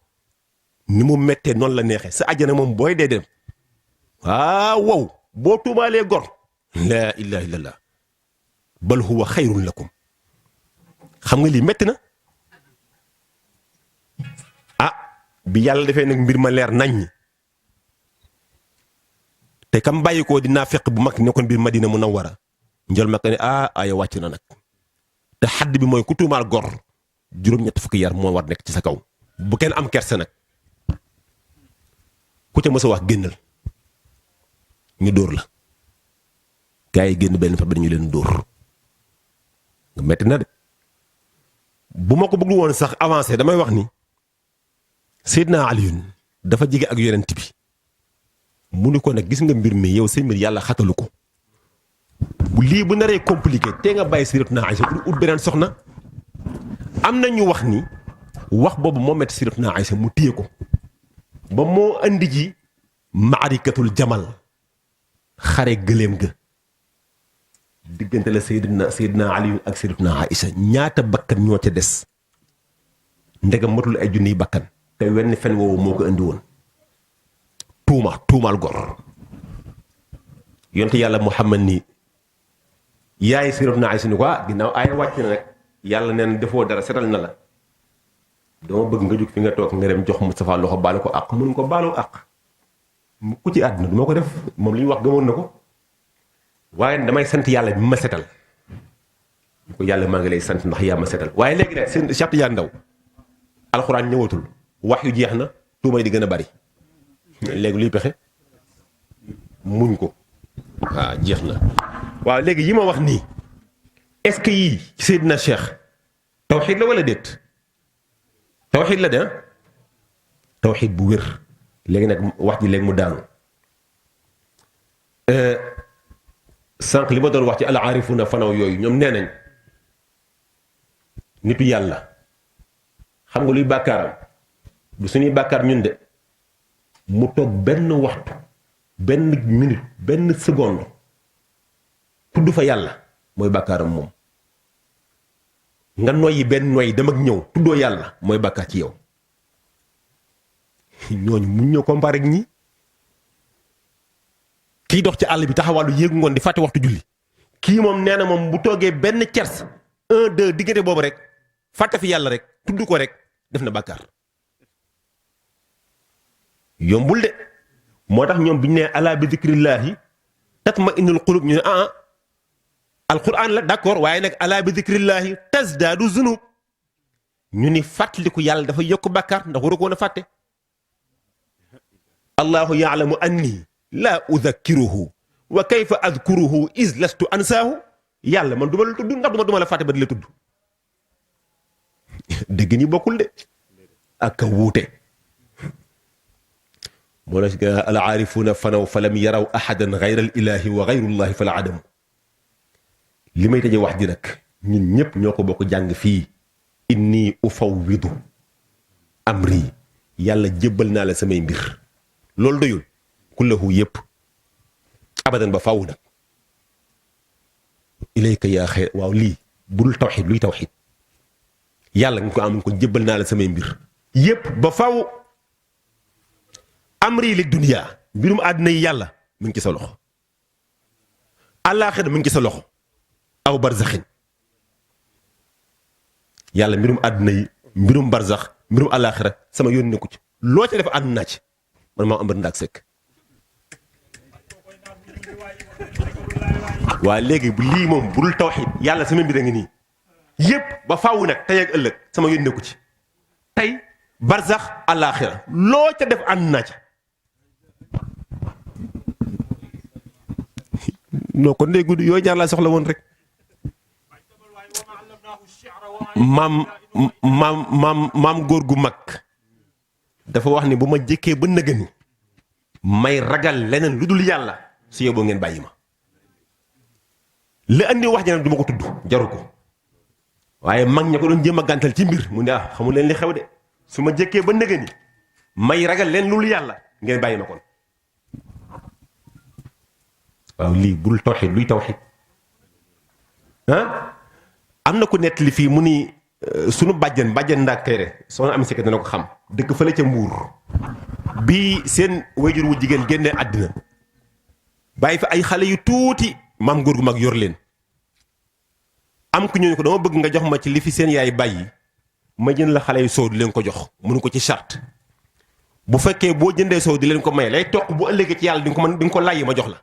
ni mu mettee noonu la neexee sa àjjana moom booy dee dem waaw wow boo tuumaalee gor laa ilaha illallah bal huwa xayrun lakum xam nga lii metti na ah bi yàlla defee nag mbir ma leer naññ te kam bàyyi ko dinaa fekk bu mag nekkoon biir Madina Munawwara njël ma ko ne aya wàcc na nag te xadd bi mooy ku tuumaal gor juróom-ñett fukki yar moo war nekk ci sa kaw bu kenn am kerse nag ku ca mës a wax génnal ñu dóor la gaa yi génn benn fa benn ñu leen dóor nga metti na de bu ma ko bëgg woon sax avancé damay wax ni Seydina Aliyun dafa jege ak yonent bi mu ni ko nag gis nga mbir mi yow seen mbir yàlla xatalu ko bu lii bu naree compliqué te nga bàyyi Sayyidatuna Aïcha ut beneen soxna am na ñu wax ni wax boobu moo metti Sayyidatuna Aïcha mu téye ko ba moo andi ji maarikatul jamal xare gëléem ga diggante la Seydina Aliyun ak Sayyidatuna Aïcha ñaata bakkan ñoo ca des ndegam matul ay junniy bakkan te wenn fen woowu moo ko andi woon tuumaal gor yonte yàlla Muhammad ni yaay Sayyidatuna Aïcha ni ko ginnaaw aaya wàcc na nag yàlla neen defoo dara setal na la dama bëgg nga jóg fi nga toog nga dem jox Moustapha loxo baalu ko àq mun ko baalu àq mu ku ci àdduna du ma ko def moom li ñu wax gëmoon na ko waaye damay sant yàlla bi ma setal ñu ko yàlla maa ngi lay sant ndax yaa ma setal waaye léegi nag seen Cheikh Tidiane Ndao alxuraan ñëwatul wax yu jeex na tuumay di gën a bari léegi luy pexe muñ ko waaw jeex na waaw léegi yi ma wax nii est-ce que yii ci Seydina Cheikh tawxiid la wala déet tawxiid la de tawxiid bu wér léegi nag wax ji léegi mu daanu sànq li ma doon wax ci al aarifuna fanaw yooyu ñoom nee nañ nitu yàlla xam nga luy bàkkaaram du suñuy bàkkaar ñun de mu toog benn waxtu benn minute benn seconde tudd fa yàlla mooy bàkkaaram moom nga noyyi benn noyyi dem ak ñëw tuddoo yàlla mooy bàkkaar ci yow ñooñu mun ñëw comparé ak ñi kii dox ci àll bi taxawàllu yéegu ngoon di fàtte waxtu julli kii moom nee na moom bu toogee benn cers 1 2 diggante boobu rek fàtte fi yàlla rek tudd ko rek def na bàkkaar yombul de moo tax ñoom bi ñu nee alaa bi zikrillaahi tatma innul qulub ñu ne alquran la d'accord waaye nag alaa bi zikrillaahi tasdaadu zunub ñu ni fàttaliku yàlla dafa yokk bàkkaar ndax waru ko woon a fàtte allahu yaalamu anni laa udakkiruhu wa kayfa adkuruhu is lastu ansaahu yàlla man duma la tudd ndax duma la fàtte ba di la tudd dëgg ñi bokkul de ak a wuute moo na al aarifuuna fanaw fa lam yaraw ahadan gayra al ilahi wa gayrullahi fa la adamu li may tëje wax ji nag ñun ñépp ñoo ko bokk jàng fii inni ufawwidu amri yàlla jébbal naa la samay mbir loolu doyul kullahu yépp abadan ba faaw nag ilayka yaa xayr waaw lii budul tawxid luy tawxid yàlla nga ko am ko jébbal naa la samay mbir yépp ba faaw amri li dunya mbirum àddina yi yàlla mu ngi ci sa loxo àllaaxira mu ngi ci sa loxo aw barzaxin yàlla mbirum àddina yi mbirum barzax mbirum àllaaxira sama yoon nekku ci loo ca def ànd naa ci man maa Amar Ndaak Seck waa léegi bu lii moom bu dul tawxiid yàlla sama mbir a ngi nii yépp ba faaw nag tey ak ëllëg sama yoon nekku ci tey barzax àllaaxira loo ca def ànd naa ca non kon day gudd yooyu ñaar laa soxla woon rek maam góor gu mag dafa wax ni bu ma jëkkee ba nëgëni may ragal leneen lu dul yàlla su yóbboo ngeen bàyyi ma li andi wax ji nag du ma ko tudd jaru ko waaye mag ña ko doon jéem a gàntal ci mbir mu ne xamul leen li xew de su ma jëkkee ba nëgëni may ragal leen lu dul yàlla ngeen bàyyi ma kon waaw lii bul tawxiid luy tawxiid am na ku nettali fii mu ni sunu bàjjen ndaak teere soxna am sikkat dana ko xam dëkk fële ca Mbuur bi seen wayjur wu jigéen génnee àddina bàyyi fi ay xale yu tuuti maam góor gu mag yor leen am ku ñëw ko dama bëgg nga jox ma ci li fi seen yaay bàyyi ma jënd la xale yu soow di leen ko jox mënu ko ci charte bu fekkee boo jëndee soow di leen ko may lay toq bu ëllëgee ci yàlla di nga ko layyi ma jox la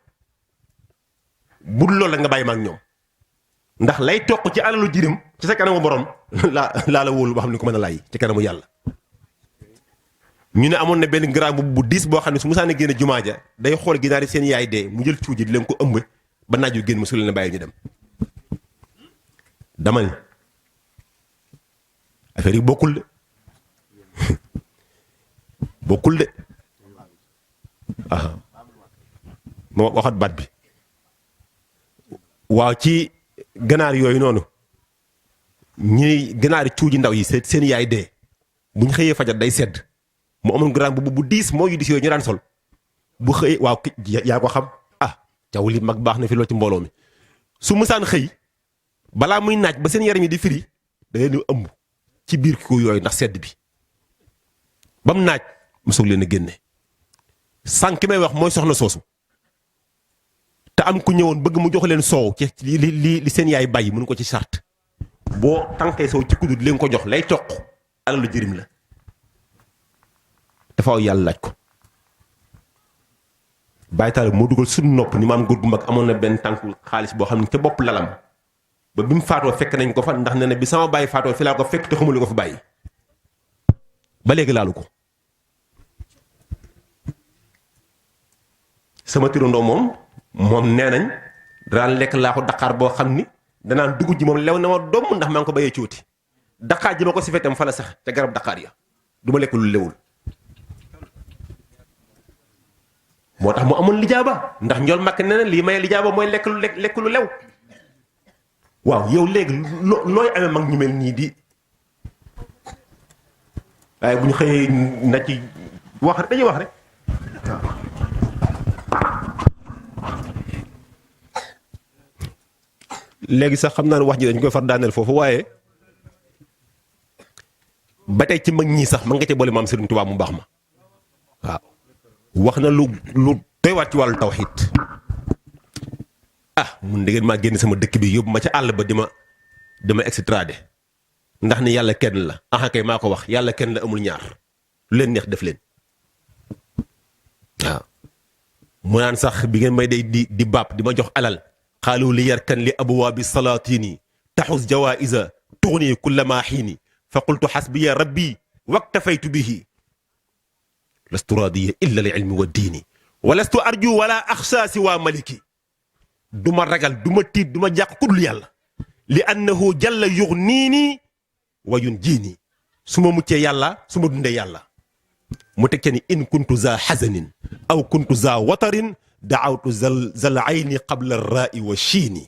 bu dul loolu la nga bàyyi ma ak ñoom ndax lay toq ci alalu jirim ci sa kanamu borom laa la wóolu ba xam ni ko mën a lay ci kanamu yàlla ñu ne amoon na benn grand bu diis boo xam ne su musaane génne jumaa ja day xool ginaar yi seen yaay dee mu jël cuuji di leen ko ëmb ba naaj yu génn mu su leen bàyyi ñu dem dama ni affaire yi bokkul de bokkul de moo waxat baat bi waaw ci ganaar yooyu noonu ñuy ganaari cuuji ndaw yi seen yaay dee bu ñu xëyee fajar day sedd mu amoon grand bu diis moo yu diis yooyu ñu daan sol bu xëyee waaw yaa ko xam caw li mag baax na fi loolu ci mbooloo mi su musaan xëy balaa muy naaj ba seen yaram yi di firi da leen di ëmb ci biir ko yooyu ndax sedd bi ba mu naaj mu soog leen a génne sànq ki may wax mooy soxna soosu te am ku ñëwoon bëgg mu jox leen soow ci li seen yaay bàyyi mënu ko ci charte boo tànkee soow ci kuddu leen ko jox lay toq alalu jërim la dafa yàlla laaj ko bàyyi taal moo dugal suñu nopp ni maam góor gu mag amoon na benn tànku xaalis boo xam ne ca bopp lalam ba bi mu faatoo fekk nañ ko fa ndax nee na bi sama bàyyi faatoo fi laa ko fekk te xamul ko fa bàyyi ba léegi laalu ko sama tirandoo moom nee nañ daan lekk laa ko daqaar boo xam ni danaan dugub ji moom lew na ma doom ndax maa ngi ko bayee cooti daqaar ji ma ko si fetam fa la sax ca garab daqaar ya du ma lekk lu lewul moo tax mu amoon lijaaba ndax njool makk nee na lii may lijaaba mooy lekk lu lew waaw yow léegi looy amee mag ñu mel nii di waaye bu ñu xëyee na ci wax dañuy wax rek léegi sax xam naa ne wax ji dañ koy far daaneel foofu waaye ba tey ci mag ñii sax ma nga ca boole maam Serigne Touba mu baax ma waaw wax na lu doy waat ci wàllu tawxiid mun dangeen maa génn sama dëkk bi yóbbu ma ca àll ba dima extradé ndax ni yàlla kenn la kay maa ko wax yàlla kenn la amul ñaar lu leen neex def leen waaw mu naan sax bi ngeen may day di baab di ma jox alal xaalu li yarkan li abwaabi salaatini taxus jawaïsa tuxni kulla maa xiini fa qultu xasbiya rabbi waktafaytu bihi lastu raadiya illa li ilmi wa diini wa lastu arju wala axsha siwa maliki du ma ragal du ma tiit du ma jàq ku dul yàlla li annahu jalla yuxniini wa yunjiini su ma muccee yàlla su ma dundee yàlla mu teg ca ni in kuntu za xasanin aw kuntu za watarin daawtu zal ayni qabla rai wa chiini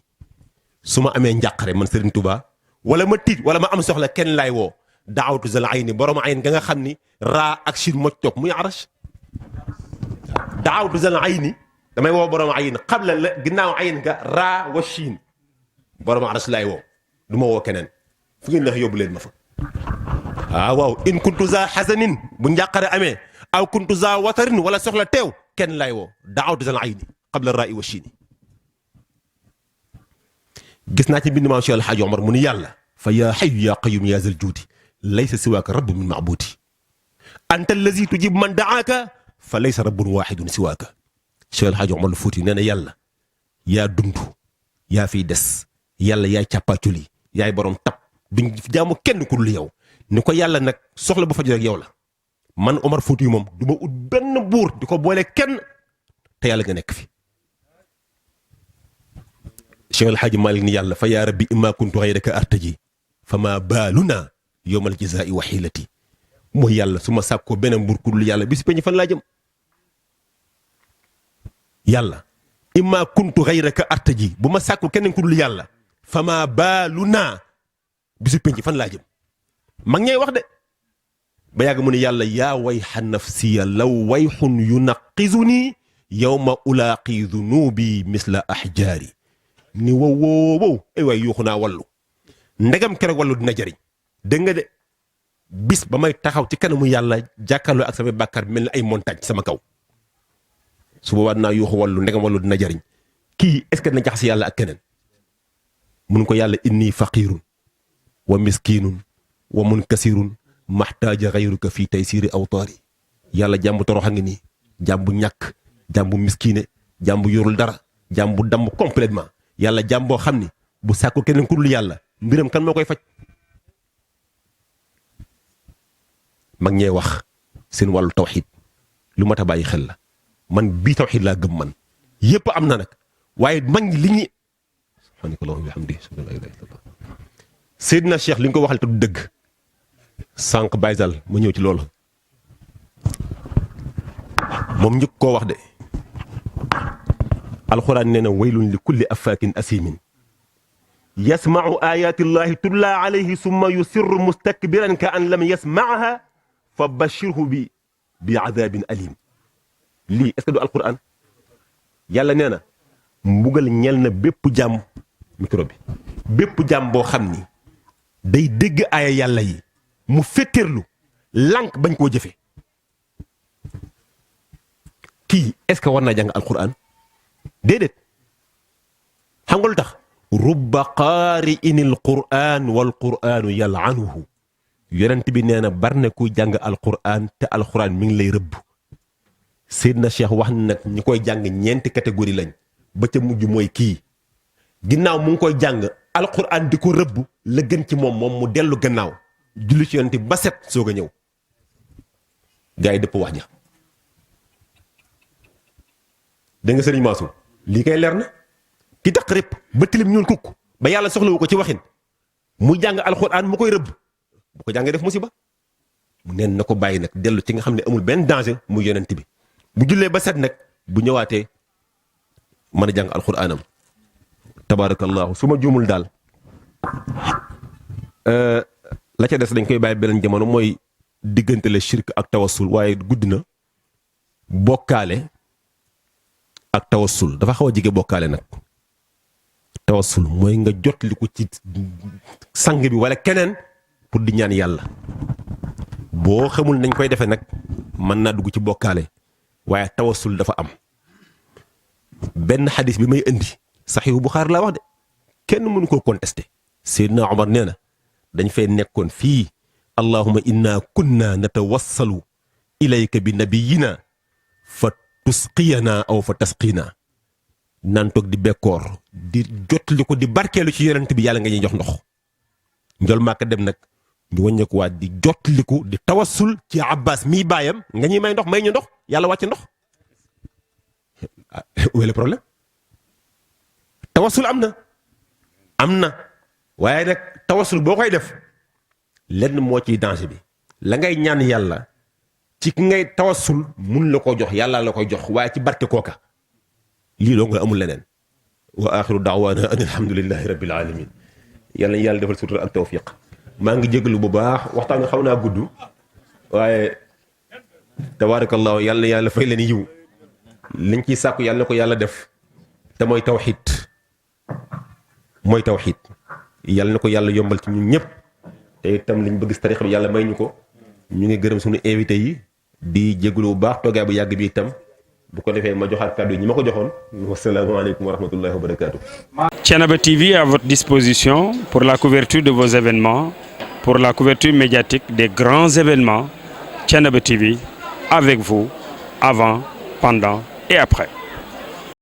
su ma amee njàqare man Serigne Touba wala ma tiit wala ma am soxla kenn laay woo daawtu zal ayni borom ayn nga xam ni raa ak chiin moj toog muy arash daawtu zal ayni damay woo borom ayin qabla la ginnaaw ayin nga raa wa chiin borom arash laay woo du ma woo keneen fu ngeen neex yóbbu leen ma fa waaw in kuntu za xasanin bu njàqare amee aw kuntu za watarin wala soxla teew kenn laay woo daawtu zal ayni qabla raa wa chiini gis naa ci mbind maam Cheikh El Hadj Omar mu ni yàlla fa yaa xayu yaa qayum yaa zal juudi laysa siwaaka rabbu min maabuudi anta allazi tujib man daaka fa laysa rabbun waaxidun siwaaka Cheikh El Hadj Omar lu Fuuti nee na yàlla yaa dund yaa fiy des yàlla yaay càppaaculi yaay borom tab duñ jaamu kenn ku dul yow ni ko yàlla nag soxla bu faj rek yow la man Omar Fuuti moom du ma ut benn buur di ko boole kenn te yàlla nga nekk fi Cheikh El Hadji Malick ni yàlla fa yaa rabbi imma kuntu ghayraka artaji fa ma baaluna yawmal jazaa'i wa hiilati mooy yàlla su ma sàkkoo beneen mbur ku dul yàlla bi si peñ fan laa jëm yàlla imma kuntu ghayraka artaji bu ma sàkkul keneen ku dul yàlla fa ma baaluna bi si peñ fan laa jëm mag ñay wax de ba yàgg mu ne yàlla yaa wayha nafsiya law wayxun yunaqizuni yawma ulaaqi dunubi misla ahjaari ni wow ay waay yuuxu naa wallu ndegam keroog wallu dina jëriñ dégg nga de bis ba may taxaw ci kanamu yàlla jàkkaarloo ak samay bàkkaar mel ni ay montagne sama kaw su boobaa dinaa yuuxu wallu ndegam wallu dina jëriñ kii est-ce que dina jaxase yàlla ak keneen mun ko yàlla inni faqirun wa miskinun wa munkasirun maxtaaja xayruka fii taysiri awtaari yàlla jàmbu toroxa ngi nii jàmbu ñàkk jàmbu miskiine jàmbu yorul dara jàmbu damm complètement yàlla jàmm boo xam ni bu sàkku keneen ku dul yàlla mbiram kan moo koy faj mag ñee wax seen wàllu tawxiid lu mat a bàyyi xel la man bii tawxiid laa gëm man yépp am na nag waaye mag ñi li ñi subhaanakallaahu wa bihamdihi Seydina Cheikh li nga ko waxal te du dëgg sànq Baysal ma ñëw ci loolu moom njëkk koo wax de alxuraan nee na waylun li kulli affaakin asimin yasmau ayatillahi tulla alayhi summa yusirru mustakbiran ka an lam yasmaaha fa bashirhu bi adabin alim lii est-ce que du alxuraan yàlla nee na mbugal ñel na bépp jàmm micro bi bépp jàmm boo xam ni day dégg aaya yàlla yi mu fetteerlu lànk bañ koo jëfe kii est-ce que war naa jàng alquran déedéet xam nga lu tax rubba qaari inil quran wal quranu yalanuhu yonent bi nee na bar na kuy jàng alquran te alquran mi ngi lay rëbb Seydina Cheikh wax na nag ñi koy jàng ñeenti catégorie lañ ba ca mujj mooy kii ginnaaw mu ngi koy jàng alquran di ko rëbb la gën ci moom mu dellu gannaaw julli ci yonent ba set soog a ñëw gars yi dëpp wax ja dégg nga sëriñ Mansour lii kay leer na ki tax rëpp ba tilim ñuul kukk ba yàlla soxlawu ko ci waxin mu jàng alxuraan mu koy rëbb bu ko jàngee def musiba mu neen na ko bàyyi nag dellu ci nga xam ne amul benn danger mu yonent bi bu jullee ba set nag bu ñëwaatee mën a jàng alxuraanam tabaarakallaahu su ma juumul daal la ca des dañ koy bàyyi beneen jamono mooy diggante la shirk ak tawassul waaye guddi na bokkaale ak tawassul dafa xaw a jege bokkaale nag tawassul mooy nga jot li ko ci sang bi wala keneen pour di ñaan yàlla boo xamul nañ koy defee nag mën naa dugg ci bokkaale waaye tawassul dafa am benn xadis bi may indi saxiixu Buxaari laa wax de kenn mënu koo contesté Seydina Omar nee na dañ fay nekkoon fii allahumma inna kunna natawassalu ilayka bi nabiyina fa tusqiyana aw fa tasqina naan toog di bekkoor di jotli ko di barkeelu ci yonent bi yàlla nga ñuy jox ndox njol maaka dem nag ñu wàññeeku waat di jotliku di tawassul ci Abbas mii baayam nga ñuy may ndox may ñu ndox yàlla wàcc ndox où est le problème tawassul am na waaye nag tawassul boo koy def lenn moo ciy danger bi la ngay ñaan yàlla ci ki ngay tawassul mun la ko jox yàlla la koy jox waaye ci barke kooka lii doo nga amul leneen wa axiru daawaana an alhamdulillahi rabbil alamin yàlla yàlla defal sutura ak tawfiq maa ngi jégalu bu baax waxtaan nga xaw naa gudd waaye tabarakallahu yàlla fay leen yiw liñ ciy sàkku yàlla na ko yàlla def te mooy tawxiid yàlla na ko yàlla yombal ci ñun ñëpp te itam liñ bëgg si tariix bi yàlla may ñu ko ñu ngi gërëm suñu invité yi di jégalu bu baax toogaay bu yàgg bi itam bu ko defee ma joxaat kàddu yi ñi ma ko joxoon wasalaamaaleykum wa rahmatullahi wa barakaatu. Thiénaba TV à votre disposition pour la couverture de vos événements, pour la couverture médiatique des grands événements. Thiénaba TV avec vous avant, pendant et après.